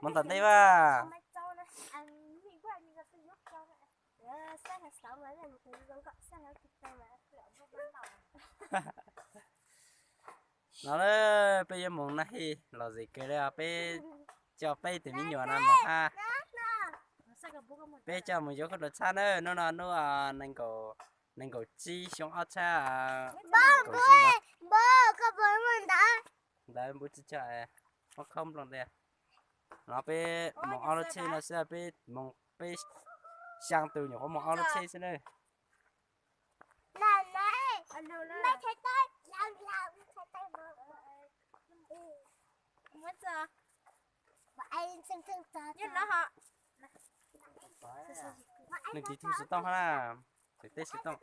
Mus tom ntej mas. No peb yuav mus na hi, los zem kawg li, peb coj peb tus me nyuam no mus hab. Peb coj mus yuav khaub dluag tshab na, hnub no hnub nees nkaum tsib xyoo ob txhiab kaum yim no. Ntawd npua tsis tso, muab khaub nplooj tiag. No peb mus ob lub tsheb no xwb, peb mus peb xyaa tus nyuam qhuav mus ob lub tsheb xwb na. Leej twg tug xov tooj hab na? Teb xov tooj.